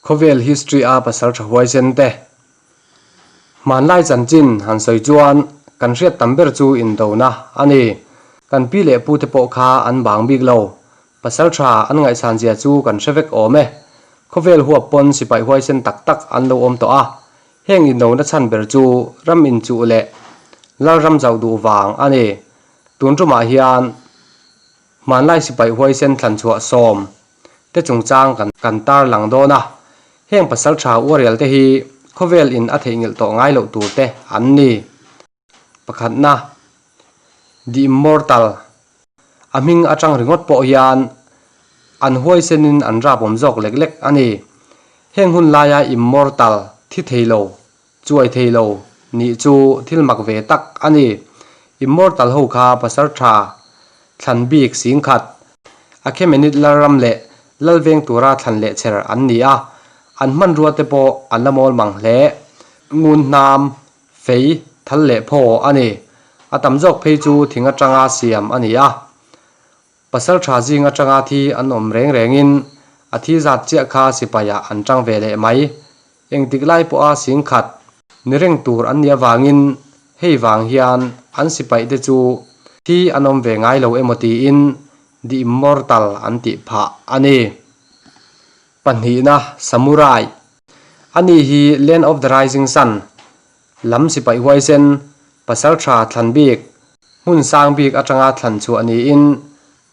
Khawvel history a pasal tha huaisen te. Hmanlai chanchin han sawi chuan kan hriat tam ber chu indona a ni. Kan pi leh pu te pawh kha an bang bik lo. Pasal tha an ngaihsan zia chu kan hre vek awm e. Khawvel huap pawn sipai huaisen tak tak an lo awm tawh a. Heng indona chhan ber chu ram inchuh leh lalram zauh duh vang a ni. Tun tumah hian hmanlai sipai huaisen thlanchhuah sawm te chungchang kan kan tarlang dawn a, heng pasal tha uarial te hi khawvel in a theihnghilh tawh ngai loh tur te an ni. Pakhatna, The Immortal, a hming atang ringawt pawh hian an huaisen in an rapawm zawk lek lek a ni. Heng hun laia Immortal thi thei lo Chuai thei lo nih chu thil mak ve tak a ni. Immortal ho kha pasal tha thlan bik singkhat, Achaemenid lalram leh lalveng tura thlan leh cher an ni a, an hmanrua te pawh an la mawl mang hle. Ngun hnam, fei, thal leh phaw a ni. A tam zawk phei chu thing atanga siam a ni a. Pasal tha zing atanga thi an awm reng rengin a thi zat chiah kha sipaiah an tang ve leh mai. Engtik lai pawha singkhat ni reng tur an nih avangin hei vang hian an sipaih te chu thi an awm ve ngai lo emaw tiin The Immortal an tih phah a ni. Pahnihna, Samurai. Ani hi Land of the Rising Sun lam sipaih huaisen, pasal tha thlan bik, hmun sang bik atanga thlan chhuah niin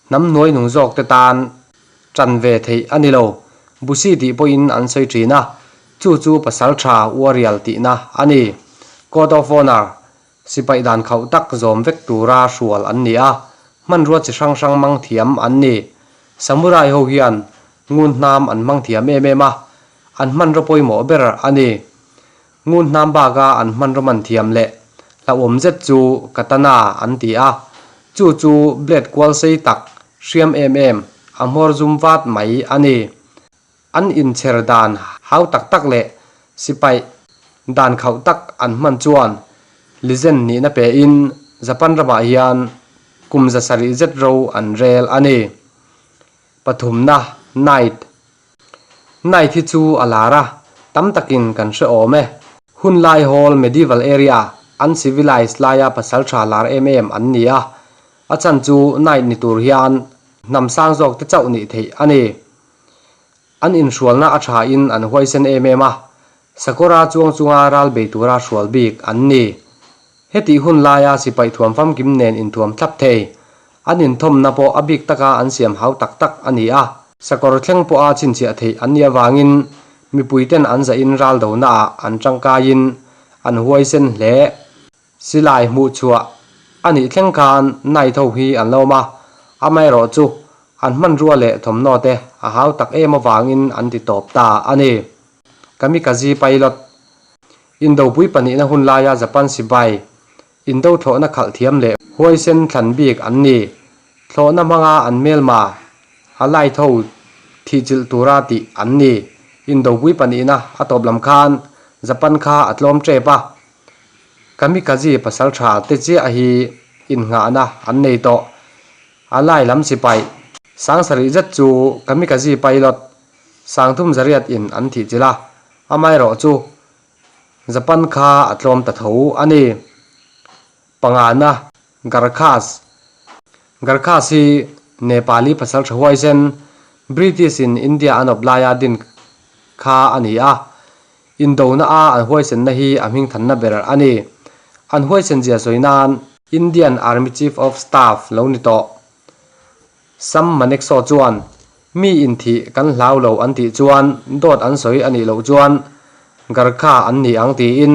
Hnam hnuai nung zawk te tan tan ve theih a ni lo. Busi tih pawhin an sawi thin a, chu chu pasal tha uarial tihna a ni. Code of Honor, sipaih dan khauh tak zawm vek tura hrual an ni a, hmanrua chi hrang hrang mang thiam an ni. Samurai ho hian ngun hnam an hmang thiam em em a, an hmanraw pawimawh ber a ni. Ngun hnam baka an hmanraw man thiam leh hlauhawm zet chu katana an ti a, chu chu blade kual sei tak hriam em em a hmawr zum vat mai a ni. An inchher dan hau tak tak leh sipaih dan khauh tak an hman chuan legend nihna pein Japan ramah hian kum 700 zet ro an rel a ni. Pathumna, Night. Night hi chu a lar a, tam takin kan hre awm e. Hun lai hawl medieval area an civilized laia pasal tha lar em em an ni a, a chan chu night ni tur hian hnam sang zawk te chauh nih theih a ni. An inhrualna a tha in an huaisen em em a, sakawra chuang chunga ral bei tura hrual bik an ni. Hetih hun laia sipai thuam famkim nen inthuam thlap thei. An inthawmna pawh a bik taka an siam hau tak tak a ni a. Sakawr thleng pawha chhinchhiah theih an nih avangin mipuiten an zahin ral donaah an tangkaiin an huaisen hle. Silai hmuhchhuah a nih thleng khan Knight ho hi an lo awm a, amaherawhchu an hmanrua leh thawmhnaw te a hau tak em avangin an ti tawp ta a ni. Kamikaze pilot Indopui pahnihna hun laia Japan sipai Indo thlawhna khalh thiam leh huaisen thlan bik an ni. Thlawhna hmanga an hmelma a light ho thihchilh tura tih an ni. Indopui pahnihna a tawp lam khan Japan kha a tlawm tep a. Kamikaze pasal tha te chiah hi innghahna an nei tawh. A lai lam sipai 7000 zet chu Kamikaze pilot 30 000 in an thihchilh a, amaherawhchu Japan kha a tlawm ta tho a ni. Pangana, Gurkhas. Gurkhas hi Nepali pasal tha huaisen, British in India an awp laia din kha a ni a. Indona a an huaisenna hi a hmingthanna ber a ni. An huaisen zia sawi nan Indian Army Chief of Staff lo ni tawh. Sam Manekshaw chuan, Mi inthih kan hlau lo an tih chuan dawt an sawi a nih loh chuan Gurkha an ni ang tiin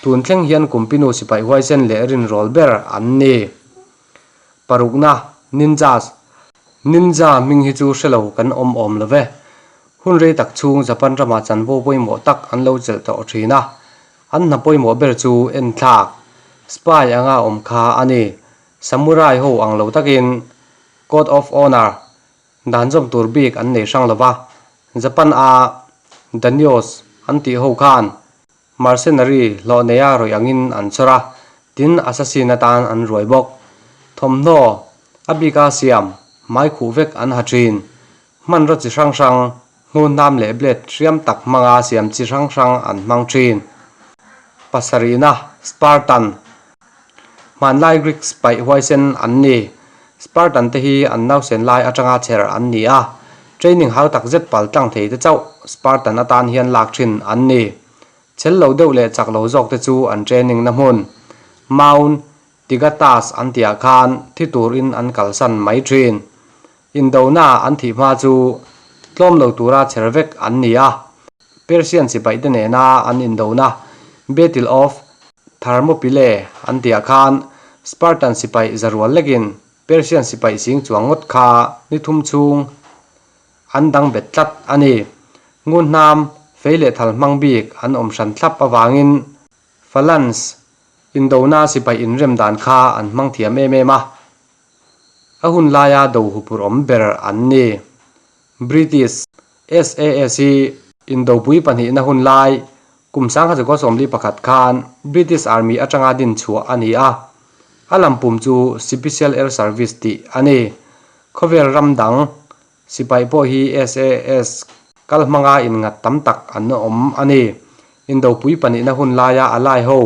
tun thleng hian Kumpinu sipai huaisen leh rinrawl ber an ni. Parukna, Ninjas. Ninja hming hi chu hre lo kan awm awm lo ve. Hun rei tak chhung Japan ramah chanvo pawimawh tak an lo chelh tawh thin a. An hna pawimawh ber chu enthlak, spy anga awm kha a ni. Samurai ho ang lo takin Code of Honor dan zawm tur bik an nei hrang lova, Japan a Daimyos an tih ho khan mercenary hlawh neia rawih angin an chhawr a, tin assassin atan an ruai bawk. Thawmhnaw a bika siam hmai khuh vek an ha thin. Hmanraw chi hrang hrang Hmunhnam leh blade hriam tak hmanga siam chi hrang hrang an hmang thin. Pasarihna, Spartan. Hmanlai Greek sipai huaisen an ni. Spartan te hi an nausen lai atanga chher an ni a, training hau tak zet pal tlang thei te chauh Spartan atan hian lak thin an ni. Chhel lo deuh leh chak lo zawk te chu an training na hmun, Mount Tigatas an tihah khan thi turin an kalsan mai thin. Indona an thih hma chu tlawm lo tura chher vek an ni a. Persian sipaihte nena an indona Battle of Thermopylae an tihah khan Spartan sipaih zarual lekin Persian sipaih sing chuang ngawt kha ni thum chhung an dang bet tlat a ni. Ngunhnam, fei leh thal hmang bik an awm hran thlap avangin Phalanx indona sipaih inrem dan kha an hmang thiam em em a. A hun laia do hupur awm ber an ni. British SAS hi indopui pahnihna hun lai kum 1941 khan British Army atanga din chhuah a ni a. A lampum chu Sipicial Air Service tih a ni. Khawvel ram dang sipai pawh hi SAS kal hmanga inngat tam tak an awm a ni. Indopui pahnihna hun laia a lai ho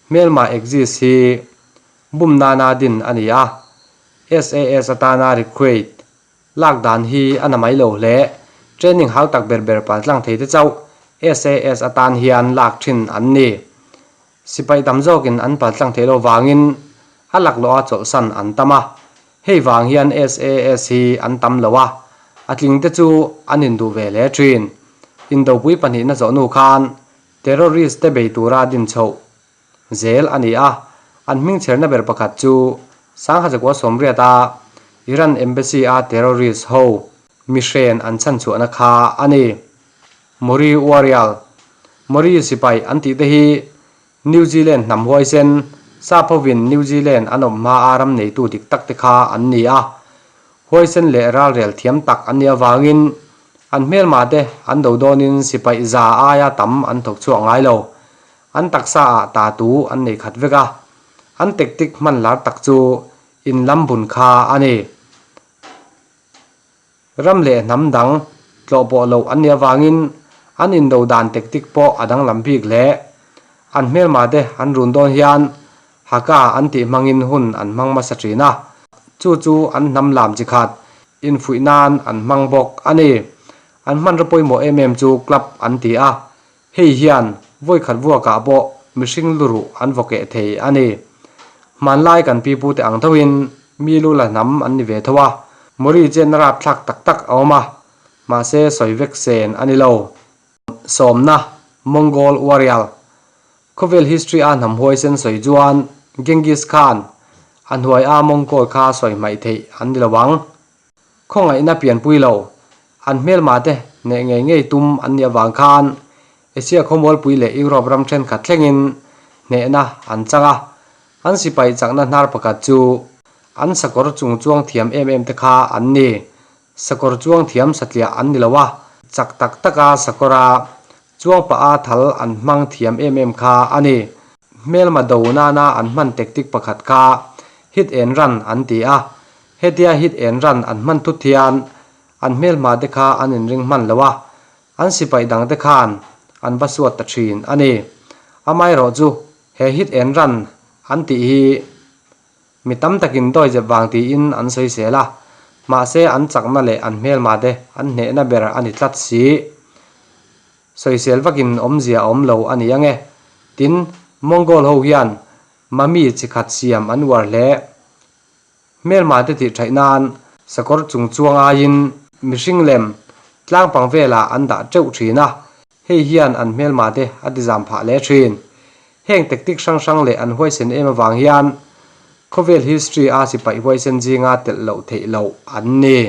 hmelma exist hi Bum nana din a ni a, SAS atana recruit lak dan hi a na mai lo hle. Training hau tak ber ber paltlang thei te chauh SAS atan hian lak thin an ni. Sipai tam zawkin an paltlang thei lo vangin a laklawh a chawlhsan an tam a, hei vang hian SAS hi an tam lo a, a tling te chu an induh ve hle thin. Indopui pahnihna zawh hnu khan terrorist te bei tura din chhoh zel a ni a, an hmingchherna ber pakhat chu Sanghazakua Sawmriata Iran Embassy-a terrorist ho mihren an chhanchhuahna kha a ni. Mori Warrial, Mori sipai an tih te hi New Zealand hnam huaisen, sap hovin New Zealand an awm hmaa ram neitu dik tak te kha an ni a. Huaisen leh ralrel thiam tak an nih avangin an hmelma te an do dawnin sipai za aia tam an thawk chhuak ngai lo. An taksa ah ta tu an nei khat vek a, an tactic hman lar tak chu in lam bun kha a ni. Ram leh hnam dang tlawh pawh loh an nih avangin an indo dan tactic pawh a danglam bik hle. An hmelma te an run dawn hian Haka an tih hmangin hun an hmang hmasa thin a, chu chu an hnam lam chi khat infuih nan an hmang bawk a ni. An hmanraw pawimawh em em chu club an ti a, Hei hian vawikhat vuakah pawh mihring luruh an vaw keh thei a ni. Hmanlai kan pipute ang thoin mi lu la hnam an ni ve tho a, Mori chenna rapthlak tak tak a awm a, mahse sawi vek sen a ni lo. Sawmna, Mongol Warrior, Khawvel history a hnam huaisen sawi chuan Genghis Khan a hnuai a Mongol kha sawi hmaih theih an ni lo ang. Khawngaihna pianpui lo, an hmelma te hneh ngei ngei tum an nih avang khan Asia khawmualpui leh Europe ram thenkhat thlengin hnehna an chang a, an sipai chakna hnar pakhat chu an sakawr chung chuang thiam em em te kha an ni. Sakawr chuang thiam satliah an ni lo a, chak tak taka sakawra chuang pah a thal an hmang thiam em em kha a ni. Hmelma do nana an hman tactic pakhat kha hit and run an ti a, Hetia hit en ran an hman thut hian an hmelhma te kha an inring hman lo a, an sipai dang te khan an va suat ta thin a ni. Amaherawh chu he hit en ran an tih hi mi tam takin dawizep vang tiin an sawisel a, mahse an chakna leh an hmelhma te an hnehna ber a ni tlat si. Sawisel vakin awmzia a awm lo a ni ange. Tin, Mongol ho hian mummy chi khat siam an uar hle. Hmelma te tih theih nan sakawr chung chuang aiin mihring lem tlang pang velah an dah teuh thin a, hei hian an hmelma te a ti zam phah hle thin. Heng tactic hrang hrang leh an huaisen em avang hian khawvel history a sipai huaisen zinga telh loh theih loh an ni.